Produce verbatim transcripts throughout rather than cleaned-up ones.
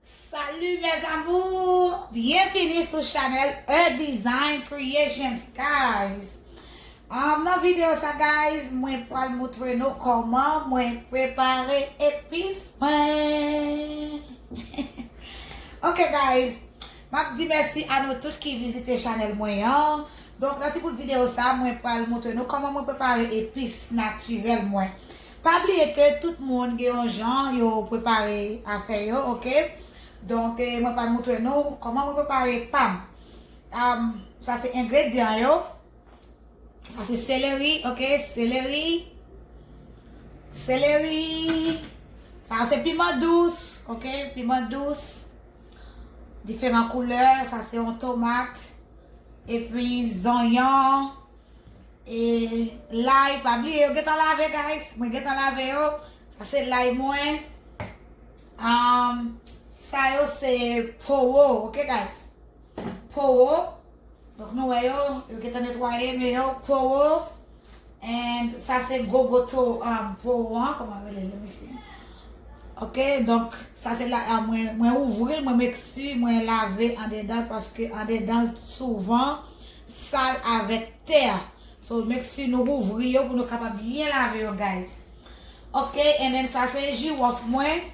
Salut mes amours! Byenvini sou chanèl E Design Creations, guys. Um, nan videyo sa, guys, mwen pral montre nou kòman mwen prepare epis mwen. Ok, guys, m ap di mèsi a nou tout ki vizite chanèl mwen an. Donk, nan ti bout videyo sa, mwen pral montre nou kòman mwen prepare epis natirèl mwen. Pa bliye ke tout moun gen yon jan yo prepare afè yo, ok? Donk, eh, mwen pral montre nou kòman mwen prepare pa m. Am, sa se engredyan yo. Sa se seleri, ok? Seleri. Seleri. Sa se piman dous, ok? Piman dous. Diferan koulè. Sa se yon tomat. Epi zonyon. E lay, pa bliye, yo gentan lave, guys. Mwen gentan lave yo. Sa se lay mwen. Am, sa yo se powo, ok, guys? Powo. Donk, nou wè yo, yo gentan netwaye, men yo powo. And sa se gogo to, um, powo an, kòman rele l, let me see. Ok, donk, sa se la, ah, mwen, mwen ouvri l, mwen make sure mwen lave andedan l, paske andedan l souvan sal avèk tè a. So, make sure nou ouvri yo pou nou kapab byen lave yo, guys. Ok, and then sa se jiwòf mwen.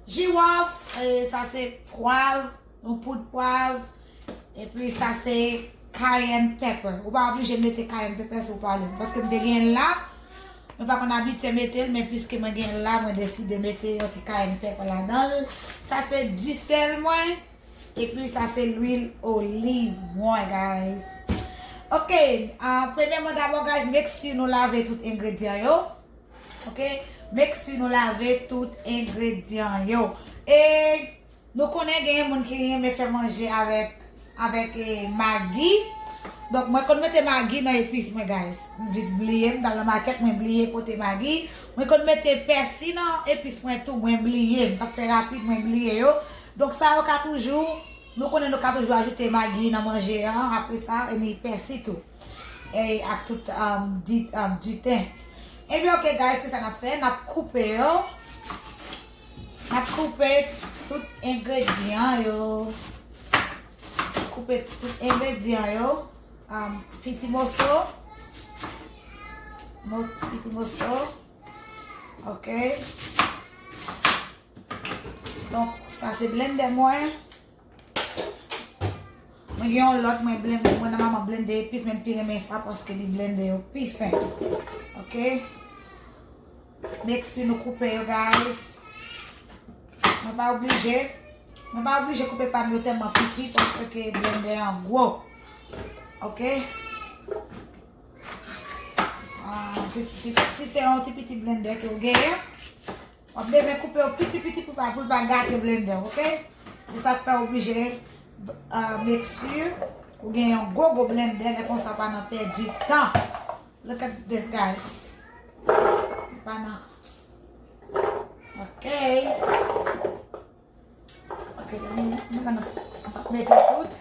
Jiwòf, eh, sa se pwav, yon poud pwav, epi sa se cayenne pepper. Ou pa oblije mete cayenne pepper si w pa vle. Paske m te gen l la, mwen pa konn abitye mete l, men piske mwen gen l la, mwen deside mete yon ti cayenne pepper ladan l. Sa se disèl mwen, epi sa se lwil oliv mwen, guys. Ok, ah, premyèman dabò, guys, make sure nou lave tout engredyan yo. Ok, make sure nou lave tout engredyan yo. E nou konnen genyen moun ki renmen fè manje avèk, avèk, eh, magi. Donk, mwen konn mete magi nan epis mwen, guys. M jis bliye, m t al nan makèt, mwen bliye pote magi. Mwen konn mete pèsi nan epis mwen tou, mwen bliye. M t ap fè rapid, mwen bliye yo. Donk, sa yo ka toujou, nou konnen nou ka toujou ajoute magi nan manje an, apre sa, e ni pèsi tou. E ak tout, um, di, um, diten. Ebyen, ok, guys, kisa n ap fè? N ap koupe yo. N ap koupe tout engredyan yo. Koupe tout engredyan yo. Um, piti moso. Mo-, piti moso. Ok. Donk, sa se blendè mwen. Mwen gen yon lòt, mwen blende, mwen nòmalman blende epis, men m pi renmen sa paske li blende yo pi fen. Ok? Make sure nou koupe yo, guys. Mwen pa oblije, mwen pa oblije koupe pa m yo tèlman piti paske blendè an gwo. Ok? Ah, si, si, si se yon ti piti blendè ke w genyen, w ap bezwen koupe yo piti piti pou pa, pou l pa gate blendè, ok? Se sa k fè w oblije, ah, make sure ou gen yon gwo gwo blendè, lè konsa w pa nan pèdi tan. Look at this, guys. Pa nan. Ok. Ok, nou, nou, nou, nou mete tout.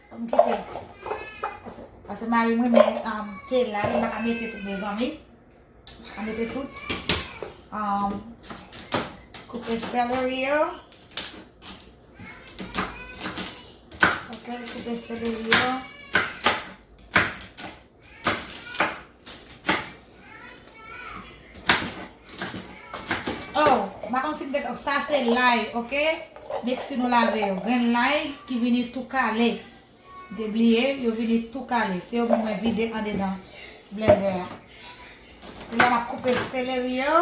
Fò m kite. Paske, paske mari mwen, men, um, te la, li pa ka mete tout, mezanmi. Pa ka mete tout. Um, koupe celery yo. Ok, koupe celery yo. Oh, m pa konn si m te, sa se lay, ok? Make sure nou lave yo. Grenn lay ki vini tou kale. M te bliye, yo vini tou kale. Se yo menm mwen vide andedan blendè a. Kounye a m ap koupe seleri yo.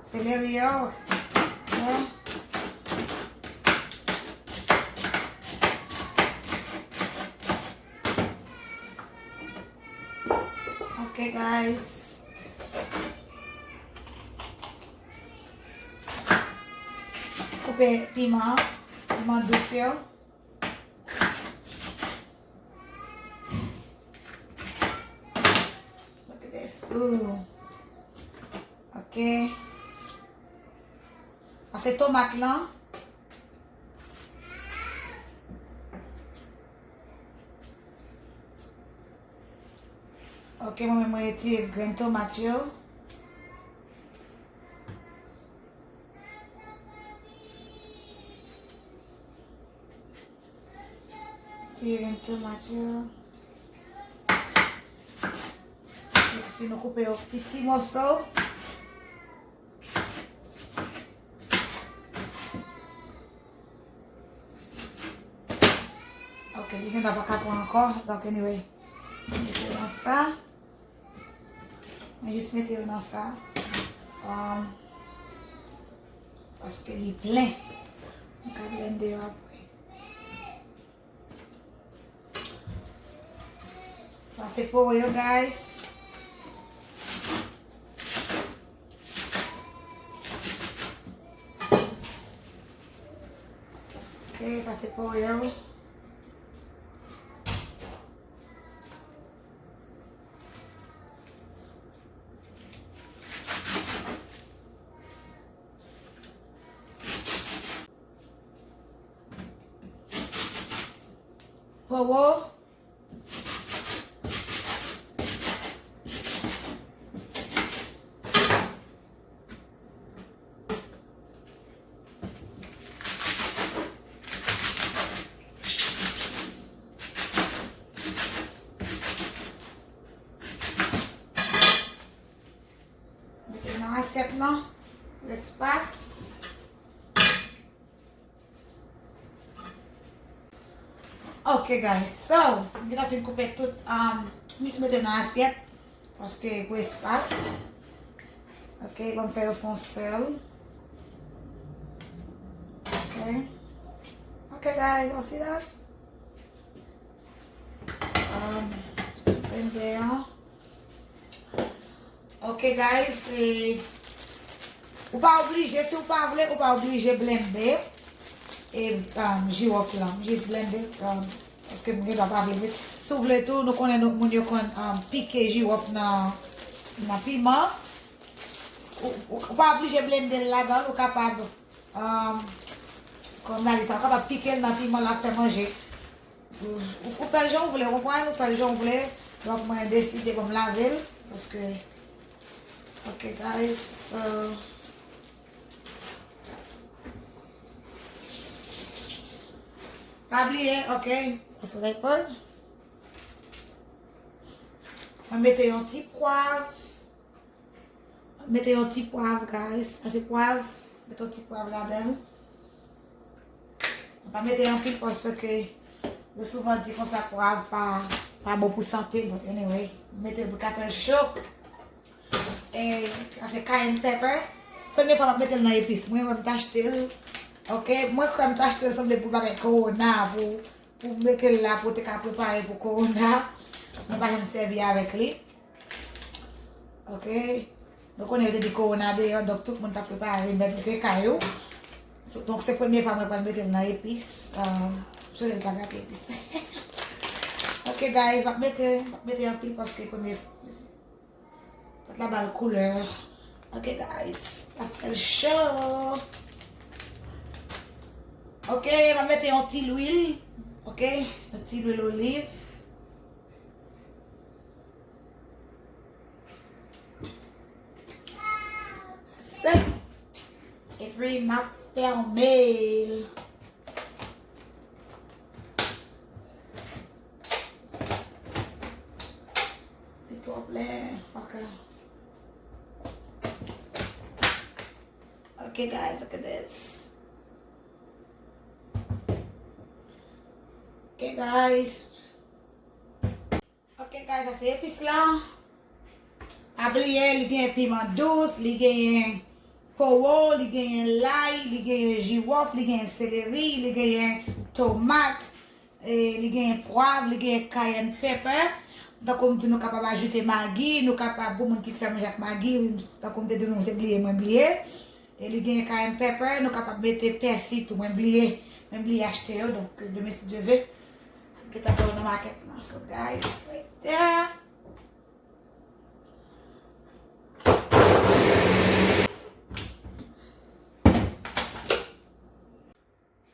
Seleri yo. Ok, guys. Koupe piman, piman dous yo. Look at this. Ooh. Ok. Sa se tomat lan. Ok, mwen menm mwen retire grenn tomat yo. Grenn tomat yo. Osi, nou koupe yo piti moso. Ok, li gentan pa ka pran ankò. Donk, anyway, mete nan sa. Mwen jis mete yo nan sa. Um, paske li plen. Mwen ka blende yo apre. Sa se po yo, guys. Ok, sa se po yo. Powo. Mete nan asyèt lan. Espas. Ok, guys. So, m gentan fin koupe tout, um, m jis mete nan asyèt. Paske pou espas. Ok, ban m fè yo fè yon sèl. Ok. Ok, guys, y'all see that? Um, sa blende an. Ok, guys, e, ou pa oblije, si ou pa vle, ou pa oblije blende, e, um, jiwòf lan. Jis blende, um, paske moun yo pa vle vre. Si w vle tou, nou konnen nou, moun yo konn, um, pike jiwòf nan, nan piman. Ou, ou, ou pa oblije blende l ladan l, ou kapab, um, kòm m ta di sa, ou kapab pike l nan piman l ap fè manje. Ou, ou, ou fè l jan w vle, ou konprann? Ou fè l jan w vle. Donk, mwen deside pou m lave l. Paske, ok, guys. Uh, pa bliye, ok. Paske w ta pòz. Mwen mete yon ti pwav. Mete yon ti pwav, guys. Sa se pwav. Mete yon ti pwav ladan l. Mwen pa mete anpil paske yo souvan di konsa pwav pa, pa bon pou sante. But anyway, mete l pou ka fè l cho. E sa se cayenne pepper. Premye fwa m ap mete l nan epis. Mwen, mwen m t achte l. Ok, mwen kwè m t achte l sanble pou bagay kowona, pou, pou mete l la, pou te ka prepare pou kowona. Mwen pa janm sèvi avèk li. Ok. Nou konnen yo te di kowona deyò, donk tout moun t ap prepare mèt mete kay yo. So, donk, se premye fwa mwen pral mete l nan epis. Um, m swete l pa gate epis. Ok, guys, m ap mete, m ap mete anpil paske premye, pot la ba l koulè. Ok, guys, m ap fè l cho. Ok, m ap mete yon ti lwil. Ok, yon ti lwil oliv. Sèl. Epi m ap fèmen. Li twò plen. Ok. Ok, guys, look at this. Ok, guys. Ok, guys, sa se epis lan. Pa bliye, li genyen piman dous, li genyen powo, li genyen lay, li genyen jiwòf, li genyen seleri, li genyen tomat, e li genyen pwav, li genyen cayenne pepper. Tankou m di, nou kapab ajoute magi, nou kapab, pou moun ki fè manje ak magi, tankou m te di nou, se bliye, mwen bliye. E li gen cayenne pepper, nou kapab mete pèsi tou. Mwen bliye, mwen bliye achte yo. Donk, demen, si Dye ve, m gentan fè yo nan makèt lan. So, guys, right there.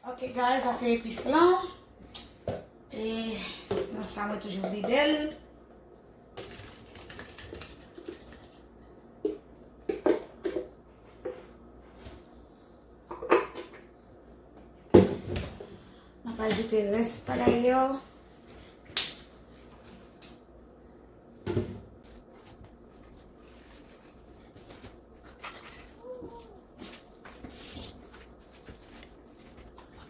Ok, guys, sa se epis lan. E nan sa, mwen toujou vide l. Mwen pa ajoute rès bagay yo. Ok,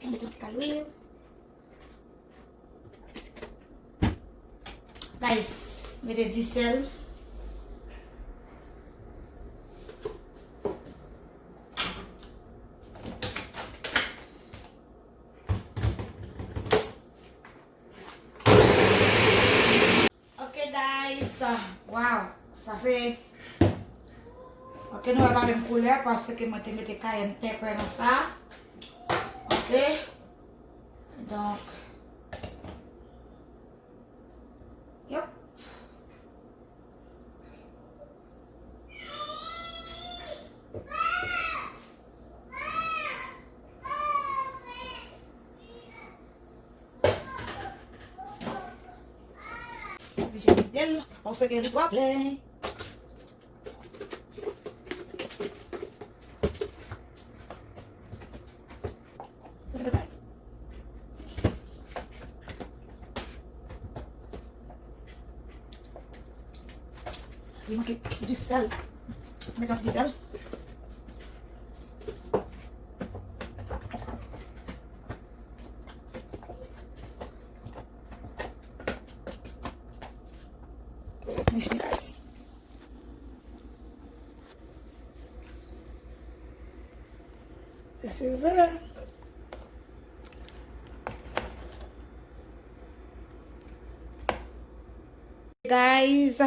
mete yon ti kal lwil. Guys, mete di sèl. Ok, guys. Wow. Sa se. Ok, nou wè pa menm koulè paske mwen te mete cayenne pepper nan sa. Ok. Donk. Yep. Oblije vide l, paske li twò plen. Li manke di sèl. Met yon ti di sèl. Mèsi, guys. This is it. Guys,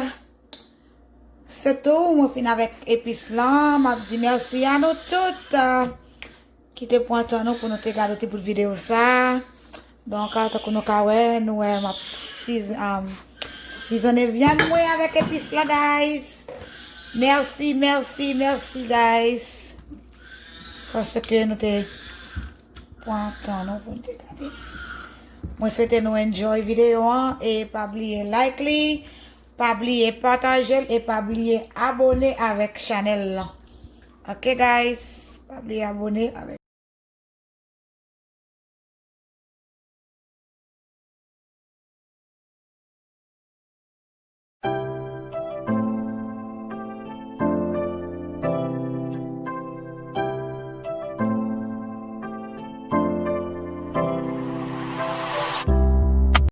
se tou, mwen fin avèk epis lan. M ap di mèsi a nou tout, uh, ki te pran tan nou pou nou te gade ti bout videyo sa. Donk, ah, tankou nou ka wè, nou wè m ap siz-, um, sizone vyann mwen avèk epis la, guys. Mèsi, mèsi, mèsi, guys. Paske nou te pran tan nou pou nou te gade. Mwen swete nou enjoy videyo an e pa bliye like li, pa bliye pataje l e pa bliye abone avèk chanèl lan. Ok, guys, pa bliye abone avèk